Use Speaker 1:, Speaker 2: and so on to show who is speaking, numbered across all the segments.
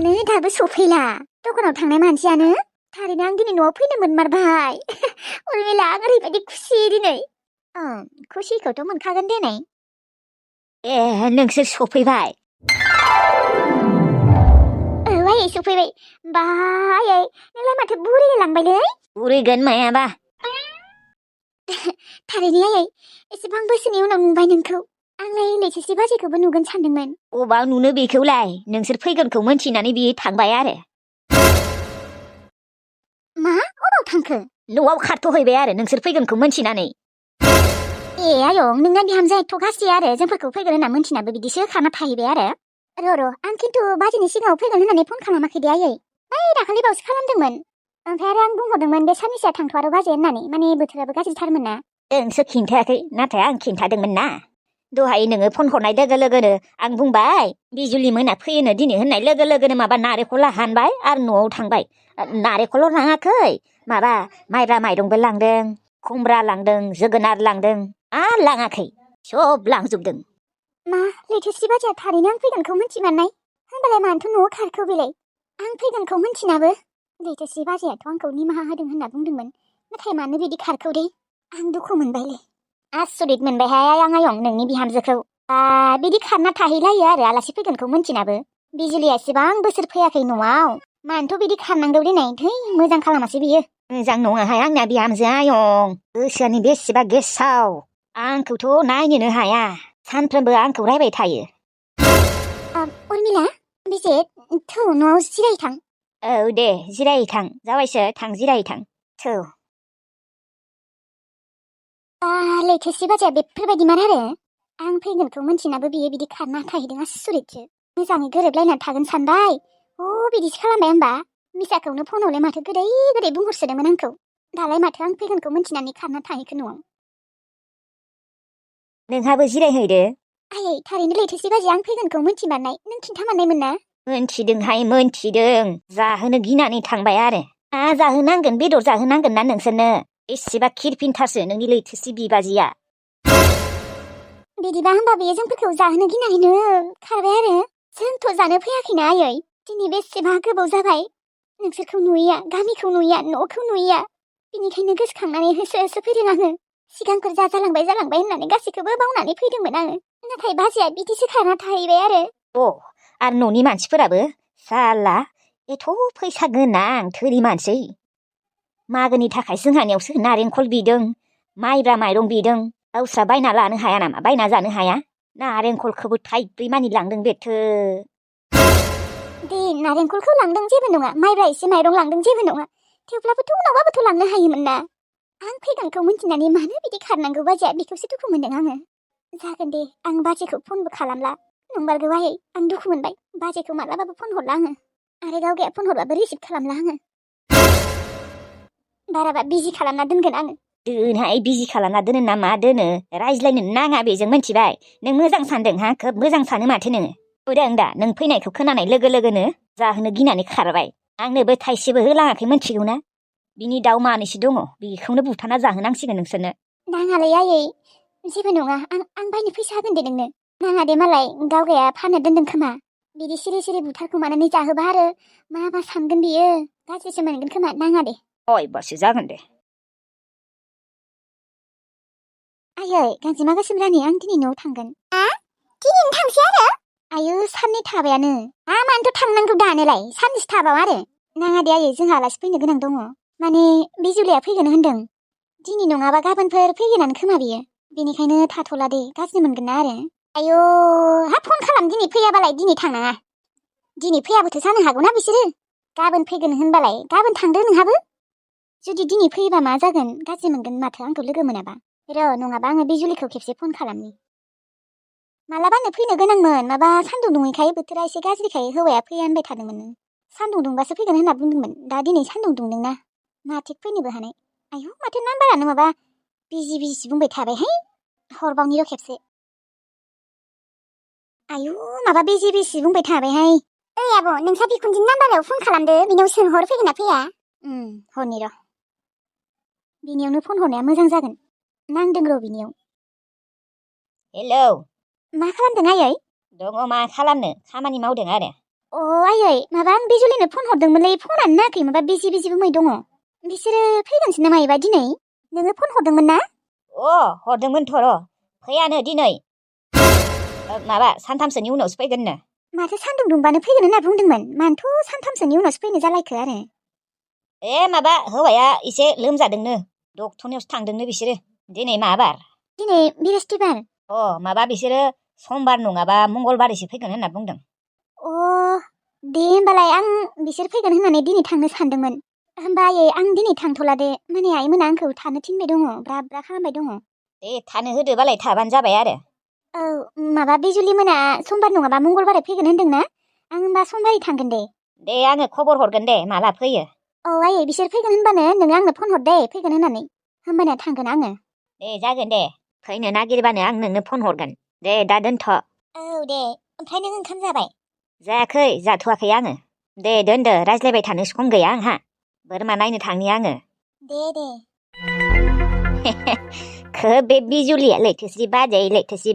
Speaker 1: मानो दाबो सफैला दखानाव थांनाय मानसियानो थारैनो आं दिनै न'आव फैनो मोनमारबाय उर्मिला आं ओरैबायदि खुसि दिनै खुसिखौथ' मोनखागोन दिनै
Speaker 2: नोंसोर सफैबाय
Speaker 1: आयै सफैबाय बायै नोंलाय माथो बुरिलांबायलै
Speaker 2: बुरिगोन मायाबा
Speaker 1: थारैनो आयै एसेबां बोसोरनि उनाव नुबाय नोंखौ आंलाय लैथोसि बाजैखौबो नुगोन सानदोंमोन
Speaker 2: अबाव नुनो बेखौलाय नोंसोर फैगोनखौ मोनथिनानै बियो थांबाय आरो
Speaker 1: मा अबाव थांखो
Speaker 2: न'आव खारथ'हैबाय आरो नोंसोर फैगोनखौ मोनथिनानै
Speaker 1: आयं नोंना बिहामजोआ एथ' गाज्रि आरो जोंफोरखौ फैगोन होनना मोनथिनाबो बिदिसो खारना थाहैबाय आरो र' आं खिन्थु बाजैनि सिगाङाव फैगोन होननानै फन खालामाखै दे आयै दाखालि बावसो खालामदोंमोन ओमफ्राय आरो आं बुंहरदोंमोन बे साननैसोआ थांथ'आरो बाजै होननानै माने बोथोराबो गाज्रिथारमोन ना
Speaker 2: नोंसो खिन्थायाखै नाथाय आं खिन्थादोंमोन ना दहाय नोङो फन हरनाय लोगो लोगोनो आं बुंबाय बिजुलि मोना फैयोनो दिनै होननाय लोगो लोगोनो माबा नारेंखला हानबाय आरो न'आव थांबाय नारेंखल लाङाखै माबा माइब्रा माइरंबो लांदों खुमब्रा लांदों जोगोनार लांदों आरो लाङाखै सब लांजोबदों
Speaker 1: मा लैथोसि बाजैया थारैनो आं फैगोनखौ मोनथिमारनाय होनबालाय मानोथ' न'आव खारखो बेलाय आं फैगोनखौ मोनथिनाबो लैथोसि बाजैयाथ' आंखौ निमाहा होदों होनना बुंदोंमोन नाथाय मानो बिदि खारखौ दे आं दुखु मोनबायलै आसरित मोनबायहाय आं आयं नोंनि बिहामजोखौ बिदि खारना थाहैलायो आरो आलासि फैगोनखौ मोनथिनाबो बिजुलिया एसेबां बोसोर फैयाखै न'आव मानोथ' बिदि खारनांगौ दिनै थै मोजां खालामासै बियो
Speaker 2: मोजां नङाहाय आंना बिहामजोआ आयं गोसोआनो बेसेबा गेसाव आंखौथ' नायनोनो हाया सानफ्रोमबो आंखौ रायबाय थायो
Speaker 1: उर्मिला बेसे थौ न'आव जिरायथां
Speaker 2: औ दे जिरायहैथां जाबायसो थां जिरायहैथां थौ
Speaker 1: लैथोसि बाजैया बेफोरबायदिमार आरो आं फैगोनखौ मोनथिनाबो बियो बिदि खारना थाहैदों आसरितसो मोजाङै गोरोबलायना थागोन सानबाय बिदिसो खालामबाय होमबा मिसाखौनो फनावलाय माथो गोदै गोदै बुंहरसोदोंमोन आंखौ दालाय माथो आं फैगोनखौ मोनथिनानै खारना थाहैखो न'आव
Speaker 2: नोंहाबो जिरायहैदो
Speaker 1: आयै थारैनो लैथोसि बाजैया आं फैगोनखौ मोनथिमारनाय नों खिन्थामारनायमोन ना
Speaker 2: मोनथिदोंहाय मोनथिदों जाहोनो गिनानै थांबाय आरो जाहोनांगोन बेदर जाहोनांगोन ना नोंसोरनो एसेबा खिरफिनथारसो नोंनि लैथोसि बिबाजिया
Speaker 1: बिदिबा होमबा बेयो जोंफोरखौ जाहोनो गिनानैनो खारबाय आरो जोंथ' जानो फैयाखैना आयै दिनै बेसेबा गोबाव जाबाय नोंसोरखौ नुयैया गामिखौ नुयैया न'खौ नुयैया बिनिखायनो गोसोखांनानै होसो होसो फैदों आङो सिगांफोर जालांबाय होननानै गासैखौबो बावनानै फैदोंमोन आङो नाथाय बाजैया बिदिसो खारना थाहैबाय आरो
Speaker 2: आरो न'नि मानसिफोराबो साला एथ' फैसा गोनां धोनि मानसि मागोनि थाखाय जोंहानियावसो नारेंखल बिदों माइब्रा माइरं बिदों गावस्रा बायना लानो हाया नामा बायना जानो हाया नारेंखलखौबो थाइब्रै मानि लांदों बेथो
Speaker 1: दे नारेंखलखौ लांदों जेबो नङा माइब्रा एसे माइरं लांदों जेबो नङा थेवब्लाबोथ' उनावबाबोथ' लांनो हायोमोन ना आं फैगोनखौ मोनथिनानै मानो बिदि खारनांगौ बाजैया बेखौसो दुखु मोनदों आङो जागोन दे आं बाजैखौ फनबो खालामला नंबारगौ आयै आं दुखु मोनबाय बाजैखौ मालाबाबो फन हरला आङो आरो गावगाया फन हरबाबो रिसिभ खालामला आङो बाराबा बिजि खालामना दोनगोन आङो
Speaker 2: दोनहाय बिजि खालामना दोनो ना मा दोनो रायज्लायनो नाङा बेजों मोनथिबाय नों मोजां सानदों हा खोब मोजां सानो माथो नोङो उदां दा नों फैनायखौ खोनानाय लोगो लोगोनो जाहोनो गिनानै खारबाय आंनोबो थाइसेबो होलाङाखै मोनथिगौ ना बिनि दाउ मानैसो दङ बेखौनो बुथारना जाहोनांसिगोन नोंसोरनो
Speaker 1: नाङालै आयै जेबो नङा आं बायनो फैसा होगोन दे नोंनो नाङा दे मालाय गावगाया फाननो दोनदों खोमा बिदि सिरि सिरि बुथारखुमानानै जाहोबा आरो माबा सानगोन बियो गाज्रिसो मोनगोन खोमा नाङा दे
Speaker 2: बासो जागोन दे
Speaker 1: आयै गांजेमा गोसोम रानि आं दिनै न'आव थांगोन दिनैनो थांसै आरो आयु साननै थाबायानो मानोथ' थांनांगौ दानोलाय साननैसो थाबाव आरो नाङा दे आयै जोंहा आलासि फैनो गोनां दङ माने बिजुलिया फैगोन होनदों दिनै नङाबा गाबोनफोर फैगोनानो खोमा बियो बेनिखायनो थाथ'ला दे गाज्रि मोनगोन ना आरो आयौ फन खालाम दिनै फैयाबालाय दिनै थांनाङा दिनै फैयाबोथ' जानो हागौना बिसोरो गाबोन फैगोन होनबालाय गाबोन थांदो नोंहाबो जुदि दिनै फैयोबा मा जागोन गाज्रि मोनगोन माथो आंखौ लोगो मोनाबा नङाबा आङो बिजुलिखौ खेबसे फन खालामनि मालाबानो फैनो गोनांमोन माबा सान्दुं दुङैखाय बोथोरा एसे गाज्रिखाय हौवाया फैया होनबाय थादोंमोन सान्दुं दुंबासो फैगोन होनना बुंदोंमोन दा दिनै सान्दुं दुंदोंना मा थिग फैनोबो हानाय आयौ माथो नाम्बारानो माबा बिजि बिजिसो बुंबाय थाबायहाय हरबावनि र' खेबसे आयु माबा बिजि बिजिसो बुंबाय थाबायहाय ओइ आब' नोंसा बिखुनजोनि नाम्बाराव फन खालामदो बिनियाव सोंहर फैगोन ना फैया हरनि र' बिनियावनो फन हरनाया मोजां जागोन नांदों र' बिनियाव
Speaker 2: हेलौ
Speaker 1: मा खालामदों आयै
Speaker 2: दङ मा खालामनो खामानि मावदों आरो
Speaker 1: आयै माबा आं बिजुलिनो फन हरदोंमोनलै फनानो नाङाखै माबा बिजि बुंबाय दङ बिसोरो फैगोनसो नामा एबा दिनै नोङो फन हरदोंमोन ना
Speaker 2: हरदोंमोनथ' र' फैयानो दिनै माबा सानथामसोनि उनावसो फैगोननो
Speaker 1: माथो सान्दुं दुंबानो फैगोन होनना बुंदोंमोन मानोथ' सानथामसोनि उनावसो फैनो जालायखो आरो
Speaker 2: माबा हौवाया एसे लोमजादोंनो डक्टरनियावसो थांदोंनो बिसोरो दिनै मा बार
Speaker 1: दिनै बृहस्पतिबार
Speaker 2: माबा बिसोरो समबार नङाबा मंगलबारैसो फैगोन होनना बुंदों
Speaker 1: दे होमबालाय आं बिसोर फैगोन होननानै दिनै थांनो सानदोंमोन होमबा आयै आं दिनै थांथ'ला दे माने आइमोना आंखौ थानो थिनबाय दङ ब्रा ब्रा खालामबाय दङ
Speaker 2: दे थानो होदोबालाय थाबानो जाबाय आरो
Speaker 1: माबा बिजुलि मोना समबार नङाबा मंगलबारै फैगोन होनदोंना आं होमबा समबारै थांगोन
Speaker 2: दे आङो खबर हरगोन दे माला फैयो
Speaker 1: आयै बिसोर फैगोन होनबानो नोङो आंनो फन हर दे फैगोन होननानै होमबानिया थांगोन आङो
Speaker 2: दे जागोन दे फैनो नागिरबानो आं नोंनो फन हरगोन दे दा दोनथ'
Speaker 1: दे ओमफ्राय नों ओंखाम जाबाय
Speaker 2: जायाखै जाथ'वाखै आङो दे दोनदो रायज्लायबाय थानो सम गैया आंहा बोरमा नायनो थांनि आङो
Speaker 1: दे
Speaker 2: बे बिजुलिया लैथोस्रि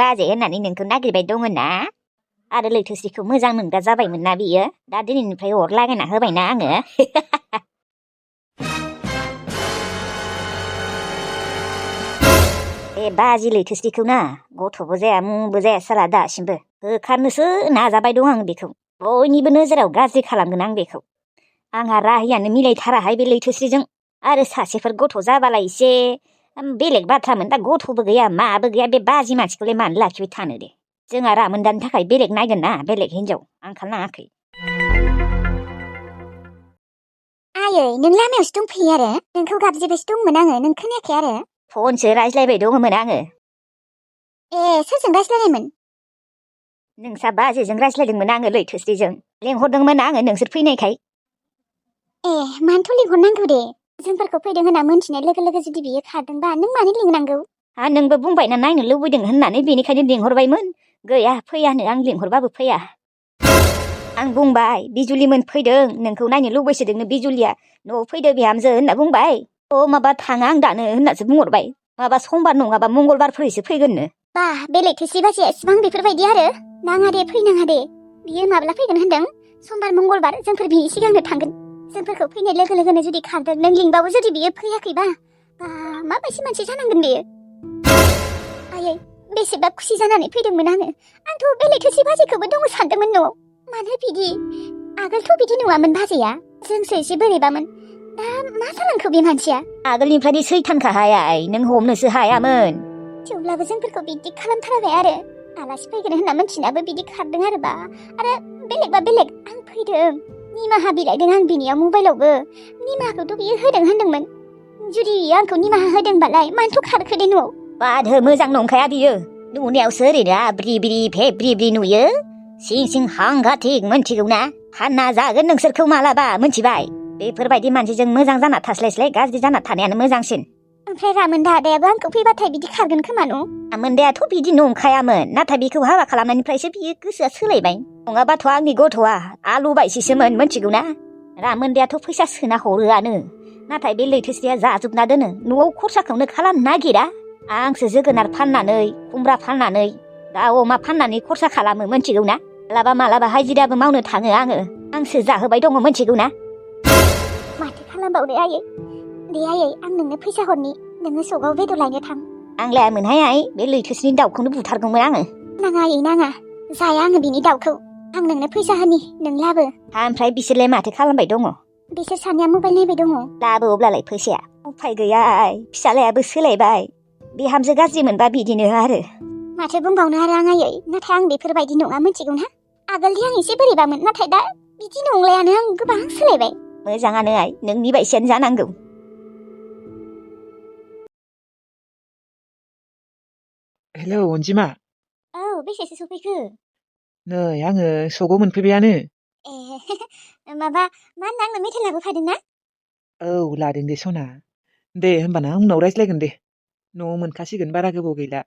Speaker 2: बाजै होननानै नोंखौ नागिरबाय दङ ना आरो लैथोस्रिखौ मोजां मोनग्रा जाबायमोन ना बियो दा दिनैनिफ्राय अर लागायना होबायना आङो बे बाजि लैथोस्रिखौ ना गथ'बो जाया मुंबो जाया साला दासिमबो होखारनोसो नाजाबाय दं आं बेखौ बयनिबो नोजोराव गाज्रि खालामगोन आं बेखौ आंहा राहियानो मिलायथाराहाय बे लैथोस्रिजों आरो सासेफोर गथ' जाबालाय एसे बेलेग बाथ्रामोन दा गथ'बो गैया माबो गैया बे बाजि मानसिखौलाय मानो लाखिबाय थानो दे जोंहा रामोनदानि थाखाय बेलेग नायगोन ना बेलेग हिनजाव आंखाल नाङाखै
Speaker 1: आयै नों लामायावसो दंफैयो आरो नोंखौ गाबज्रिबायसो दंमोन आङो नों खोनायाखै आरो
Speaker 2: फनसो रायज्लायबाय दङमोन आङो
Speaker 1: सोरजों रायज्लायनायमोन
Speaker 2: नोंसा बाजैजों रायज्लायदोंमोन आङो लैथोस्रिजों लेंहरदोंमोन आङो नोंसोर फैनायखाय
Speaker 1: मानोथ' लिंहरनांगौ दे जोंफोरखौ फैदों होनना मोनथिनाय लोगो लोगो जुदि बियो खारदोंबा नों मानो लिंनांगौ
Speaker 2: नोंबो बुंबायना नायनो लुबैदों होननानै बेनिखायनो लिंहरबायमोन गैया फैयानो आं लिंहरबाबो फैया आं बुंबाय बिजुलिमोन फैदों नोंखौ नायनो लुबैसोदोंनो बिजुलिया न'आव फैदो बिहामजो होनना बुंबाय माबा थाङा आं दानो होननासो बुंहरबाय माबा समबार नङाबा मंगलबारफोरैसो फैगोननो
Speaker 1: बा बे लैथोस्रि बाजैया एसेबां बेफोरबायदि आरो नाङा दे फैनाङा दे बियो माब्ला फैगोन होनदों समबार मंगलबार जोंफोर बिनि सिगांनो थांगोन जोंफोरखौ फैनाय लोगो लोगोनो जुदि खारदों नों लिंबाबो जुदि बियो फैयाखैबा माबायदि मानसि जानांगोन बेयो आयै बेसेबा खुसि जानानै फैदोंमोन आंथ' बे लैथोस्रि बाजैखौबो दङ सानदोंमोन न'आव मानो बिदि आगोलथ' बिदि नङामोन बाजैया जोंसो एसे बोरैबामोन दा मा जालांखो बे मानसिया
Speaker 2: आगोलनिफ्रायनो सैथानखाहाय नों हमनोसो हायामोन
Speaker 1: थेवब्लाबो जोंफोरखौ बिदि खालामथारबाय आरो आलासि फैगोन होनना मोनथिनाबो बिदि खारदों आरोबा आरो बेलेगबा बेलेग आं फैदों निमाहा बिलाइदों आं बिनियाव मबाइलावबो निमाहाखौथ' बियो होदों होनदोंमोन जुदि आंखौ निमाहा होदोंबालाय मानोथ' खारखो दे न'आव
Speaker 2: बादो मोजां नंखाया बियो नुनायावसो ओरैनो आब्रि ब्रि नुयो सिं सिं हांगाथिक मोनथिगौ ना फानना जागोन नोंसोरखौ मालाबा मोनथिबाय बेफोरबायदि मानसिजों मोजां जाना थास्लायस्लाय गाज्रि जाना थानायानो मोजांसिन
Speaker 1: ओमफ्राय रामोनदा आदायाबो आंखौ फैबाथाय बिदि खारगोन खोमा न'
Speaker 2: रामोनदायाथ' बिदि नंखायामोन नाथाय बेखौ हाबा खालामनायनिफ्रायसो बियो गोसोआ सोलायबाय नङाबाथ' आंनि गथ'आ आलु बायसिसोमोन मोनथिगौ ना रामोनदायाथ' फैसा सोना हरोआनो नाथाय बे लैथोस्रिया जाजोबना दोनो न'आव खरसाखौनो खालामनो नागिरा आंसो जोगोनार फाननानै खुमब्रा फाननानै दाउ अमा फाननानै खरसा खालामो मोनथिगौ ना मालाबा हाजिराबो मावनो थाङो आंसो जाहोबाय दङ मोनथिगौ ना
Speaker 1: माथो खालामबावनो आयै दे आयै आं नोंनो फैसा हरनि नोङो सगाव बेदर लायनो थां
Speaker 2: आं लायामोनहाय आइ बे लैथोस्रिनि दाउखौनो बुथारगौमोन आङो
Speaker 1: नाङा आयै नाङा जाया आङो बिनि दाउखौ आं नोंनो फैसा होनि नों लाबो
Speaker 2: ओमफ्राय बिसोरलाय माथो खालामबाय दङ
Speaker 1: बिसोर सानैया मबाइल नायबाय दङ
Speaker 2: लाबो अब्लालाय फैसाया उफाय गैया फिसालायाबो सोलायबाय बिहामजो गाज्रि मोनबा बिदिनो आरो
Speaker 1: माथो बुंबावनो आरो आं आयै नाथाय आं बेफोरबायदि नङा मोनथिगौ ना आगोलनि आं एसे बोरैबामोन नाथाय दा बिदि नंलायानो आं गोबां सोलायबाय
Speaker 2: मोजाङानो आइ नोंनि बायदियानो जानांगौ
Speaker 3: हेलौ अनजिमा
Speaker 1: बेसेसो सफैखो
Speaker 3: नै आङो सगाव मोनफैबायानो
Speaker 1: माबा मा होनो आंनो मेथाइ लाबोफादों ना
Speaker 3: औ लादों दे सना दे होमबाना उनाव रायज्लायगोन दे न'आव मोनखासिगोन बारा गोबाव गैला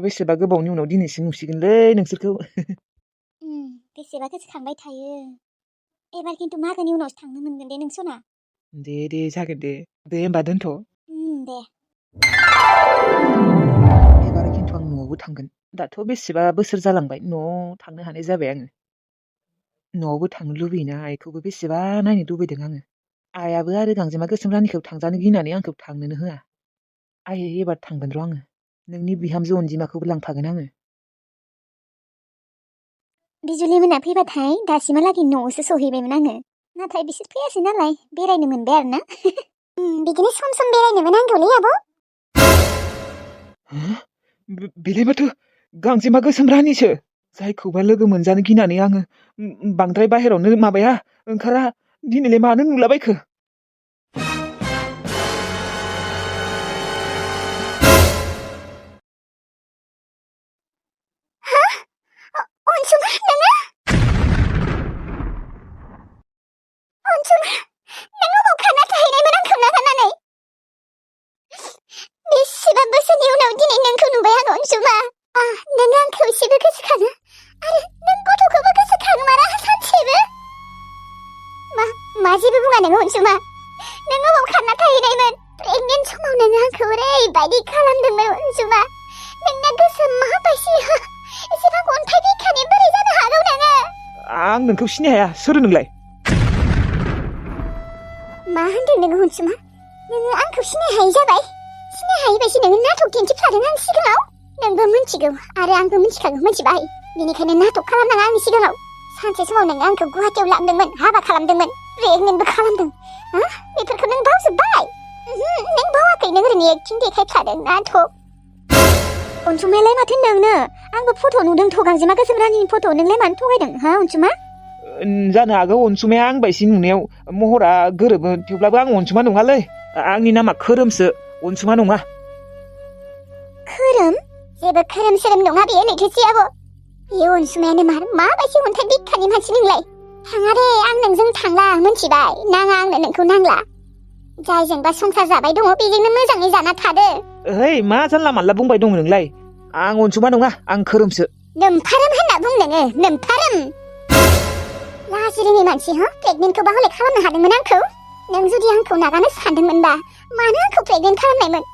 Speaker 3: बेसेबा गोबावनि उनाव दिनैसो नुसिगोनलै नोंसोरखौ
Speaker 1: बेसेबा गोसोखांबाय थायो एबार खिन्थु मागोनि उनावसो थांनो मोनगोन दे नों सना
Speaker 3: दे जागोन दे होमबा दोनथ'
Speaker 1: दे
Speaker 3: एबार खिन्थु आं न'आवबो थांगोन दाथ' बेसेबा बोसोर जालांबाय न'आव थांनो हानाय जाबाय आङो न'आवबो थांनो लुबैयोना आइखौबो बेसेबा नायनो लुबैदों आङो। आइयाबो आरो गांजेमा गोसोम रानिखौ थांजानो गिनानै आंखौ थांनोनो होआ। आयै एबार थांगोन र' आङो। नोंनि बिहामजो अनजिमाखौबो लांफागोन आङो।
Speaker 1: बिजुलि मोना फैबाथाय दासिमहालागै न'आवसो सहैबायमोन आङो। नाथाय बिसोर फैयासै नालाय बेरायनो मोनबाय आरो ना। बिदिनो सम सम बेरायनो मोनांगौलै आब'।
Speaker 3: बेलाय माथो गांजेमा गोसोम रानिसो। जायखौबा लोगो मोनजानो गिनानै आङो बांद्राय बाहेरावनो ओंखारा। दिनैलाय मानो नुलाबायखो?
Speaker 1: अनसुमा नोङो? अनसुमा नों अबाव खाना थाहैनायमोन आंखौ नागारनानै? बेसेबा बोसोरनि उनाव दिनै नोंखौ नुबाय आं अनसुमा। नों आंखौ एसेबो गोसोखाङा आरो नों गथ'खौबो गोसोखांमारा सानसेबो? मा जेबो बुङा नोङो अनसुमा? नों अबाव खाना थाहैनायमोन? प्रेगनेन्ट समाव नोङो आंखौ ओरैबायदि खालामदोंमोन अनसुमा। नोंना गोसोआ माबायदि एसेबां अन्थाइ बिखानि बोरै जानो हागौ नोङो?
Speaker 3: आं नोंखौ सिनाय हाया। सोर नोंलाय?
Speaker 1: मा होनदों नोङो अनसुमा? नोङो आंखौ सिनाय हायै जाबाय? सिनाय हायैबायसो नोङो नाटक दिन्थिफ्लादों आंनि सिगाङाव? नोंबो मिथिगौ आरो आंबो मिथिखागौ मिथिबाय। बेनिखायनो नाटक खालामनाङा आंनि सिगाङाव। सानसे समाव नोङो आंखौ गुवाहाटियाव लांदोंमोन, हाबा खालामदोंमोन, प्रेगनेन्टबो खालामदों। बेफोरखौ नों बावजोब्बाय? नों बावाखै, नों ओरैनो एक्टिं देखायफ्लादों नाटक। अनसुमायालाय माथो नोंनो? आंबो फट' नुदोंथ' गांजेमा गोसोम रानिनि फट'। नोंलाय मानो थगायदों अनसुमा?
Speaker 3: जानो हागौ अनसुमाया आं बायदि नुनायाव महरा गोरोबो, थेवब्लाबो आं अनसुमा नङालै। आंनि नामा खोरोमसो, अनसुमा नङा।
Speaker 1: खोरोम? जेबो खोरोम सोरोम नङा बेयो लैथोसि आब'। बेयो अनसुमायानो माबायदि अन्थाइ बिखानि मानसि नोंलाय? थाङा दे, आं नोंजों थांला, मिथिबाय? नाङा, आंनो नोंखौ नांला। जायजोंबा संसार जाबाय दङ बेजोंनो मोजाङै जाना थादो।
Speaker 3: ओइ, मा जानला मानला बुंबाय दं नोंलाय? आं अनसुमा नङा, आं खोरोमसो।
Speaker 1: नोमफारोम होनना बुं नोङो, नोमफारोम। लाजिरोङि मानसि, प्रेगनेन्टखौबा हले खालामनो हादोंमोन आंखौ? नों जुदि आंखौ नागारनो सानदोंमोनबा मानो आंखौ प्रेगनेन्ट खालामनायमोन?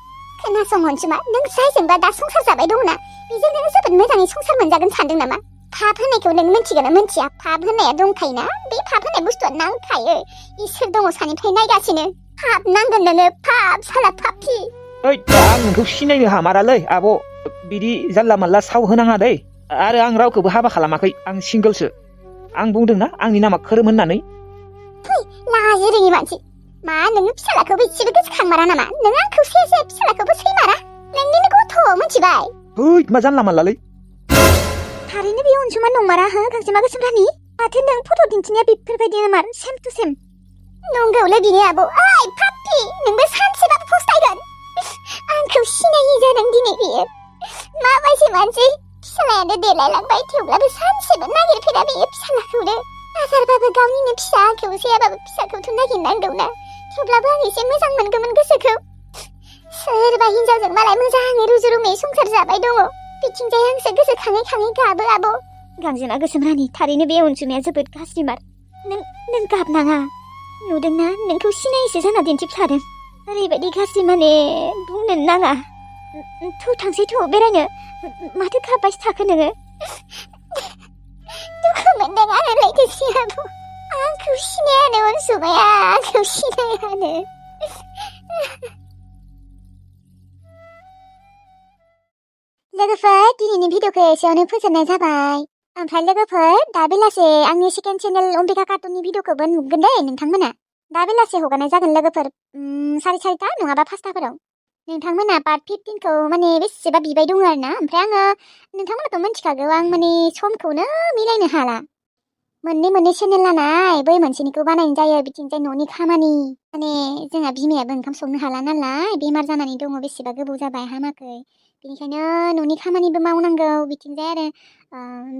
Speaker 1: खोनासं अनसुमा, नों जायजोंबा दा संसार जाबाय दंना बेजों नों जोबोद मोजाङै संसार मोनजागोन सानदों नामा? पाप होननायखौ नों मिथिगोना मिथिया? पाप होननाया दंखायोना, बे पाप होननाय बुस्थुआ नांखायो। इसोर दङ सानिफ्राय नायगासिनो। पाप नांगोन नोङो, पाप, साला पापि।
Speaker 3: ओइ, आं नोंखौ सिनायनो हामारालै आब'। बिदि जानला मानला साव होनाङा दै। आरो आं रावखौबो हाबा खालामाखै, आं सिंगोलसो। आं बुंदोंना आंनि नामा खोरोम होननानै।
Speaker 1: फै, लाजिरोङि मानसि। मा नोङो फिसालाखौबो इसेबो गोसोखांमारा नामा? नों आंखौ सेजे फिसालाखौबो सैमारा? नोंनिनो गथ', मिथिबाय?
Speaker 3: है, मा जानला मानलालै।
Speaker 1: थारैनो बे अनसुमा नंमारा गांजेमा गोसोम रानि? माथो नों फट' दिन्थिनाया बेफोरबायदिनो मार, सेम टु सेम। नंगौलै बिनो आब'। ओइ पापि, नोंबो सानसेबाबो फस्थायगोन। आंखौ सिनायै जादों दिनै बियो। माबायदि मानसि? फिसालायानो देलायलांबाय, थेवब्लाबो सानसेबो नागिरफेरा बेयो फिसालाखौनो। हाजारबाबो गावनिनो फिसा, आंखौ जायाबाबो फिसाखौथ' नागिरनांगौना। थेवब्लाबो आं एसे मोजां मोनगौमोन गोसोखौ। सोरबा हिनजावजों मालाय मोजाङै रुजु रुमुयै संसार जाबाय दङ, बिथिंजाय आंसो गोसोखाङै खाङै गाबो आब'। गांजेमा गोसोम रानि, थारैनो बे अनसुमाया जोबोद गाज्रिमार। नों गाबनाङा। नुदोंना, नोंखौ सिनायैसो जाना दिन्थिफ्लादों। ओरैबायदि गाज्रि माने बुंनोनो नाङा। थांसै बेरायनो। माथो गाबबायसो थाखो नोङो? दुखु मोनदों आरो लैथोसि आब'। आंखौ सिनायानो अनसुमाया, आंखौ सिनायानो। लोगोफोर, दिनैनि भिडिअखौ एसेयावनो फोजोबनाय जाबाय। ओमफ्राय लोगोफोर, दा बेलासे आंनि सेकेन्ड चेनेल अम्बिका कार्टुननि भिडिअखौबो नुगोन दे नोंथांमोना। दा बेलासे हगारनाय जागोन लोगोफोर, 4:30 नङाबा 5टाफोराव। नोंथांमोना पार्ट 15खौ माने बेसेबा बिबाय दङ आरोना। ओमफ्राय आङो, नोंथांमोनाथ' मिथिखागौ, आं माने समखौनो मिलायनो हाला। मोननै चेनेल नालाय, बै मोनसेनिखौ बानायनाय जायो, बिथिंजाय न'नि खामानि। माने जोंहा बिमायाबो ओंखाम संनो हाला नालाय, बेमार जानानै दङ, बेसेबा गोबाव जाबाय हामाखै। बेनिखायनो न'नि खामानिबो मावनांगौ, बिथिंजाय आरो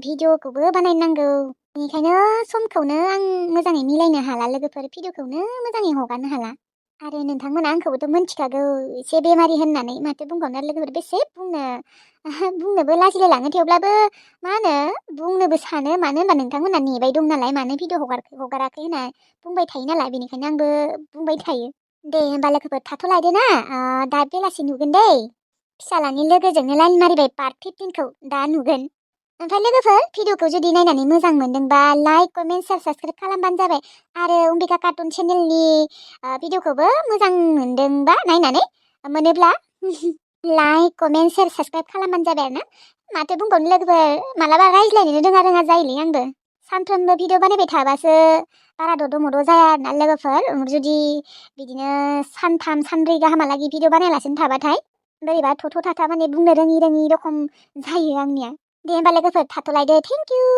Speaker 1: भिडिअखौबो बानायनांगौ। बेनिखायनो समखौनो आं मोजाङै मिलायनो हाला लोगोफोर, भिडिअखौनो मोजाङै हगारनो हाला। आरो नोंथांमोना आंखौबोथ' मिथिखागौ, एसे बेमारि होननानै। माथो बुंबावनो लोगोफोर, बेसे बुंनोबो लाजिलायलाङो। थेवब्लाबो मा होनो, बुंनोबो सानो। मानो होनबा नोंथांमोना नेबाय दं नालाय, मानो भिडिअ हगाराखै होनना बुंबाय थायो नालाय, बेनिखायनो आंबो बुंबाय थायो। दे होमबा लोगोफोर, थाथ'लायदो ना। दा बेलासि नुगोन दै। फिसालानि लोगोजोंनो लाइन मारिबाय पार्ट 15खौ दा नुगोन। ओमफ्राय लोगोफोर भिडिअखौ जुदि नायनानै मोजां मोनदोंबा लाइक कमेन्ट शेयार साबस्क्राइब खालामबानो जाबाय आरो अम्बिका कार्टुन चेनेलनि भिडिअखौबो मोजां मोनदोंबा नायनानै मोनोब्ला लाइक कमेन्ट शेयार साबस्क्राइब खालामबानो जाबाय आरो ना माथो बुंबावनो लोगोफोर मालाबा रायज्लायनोनो रोङा जायोलै आंबो सानफ्रोमबो भिडिअ बानायबाय थाबासो बारा दद' मद' जाया आरोना लोगोफोर जुदि बिदिनो सानथाम सानब्रै गाहामहालागै भिडिअ बानायालासिनो थाबाथाय बोरैबा थथ' थाथा माने बुंनो रोङि रखम जायो आंनिया दे होमबा लोगोफोर थाथ'लायदो थेंक इउ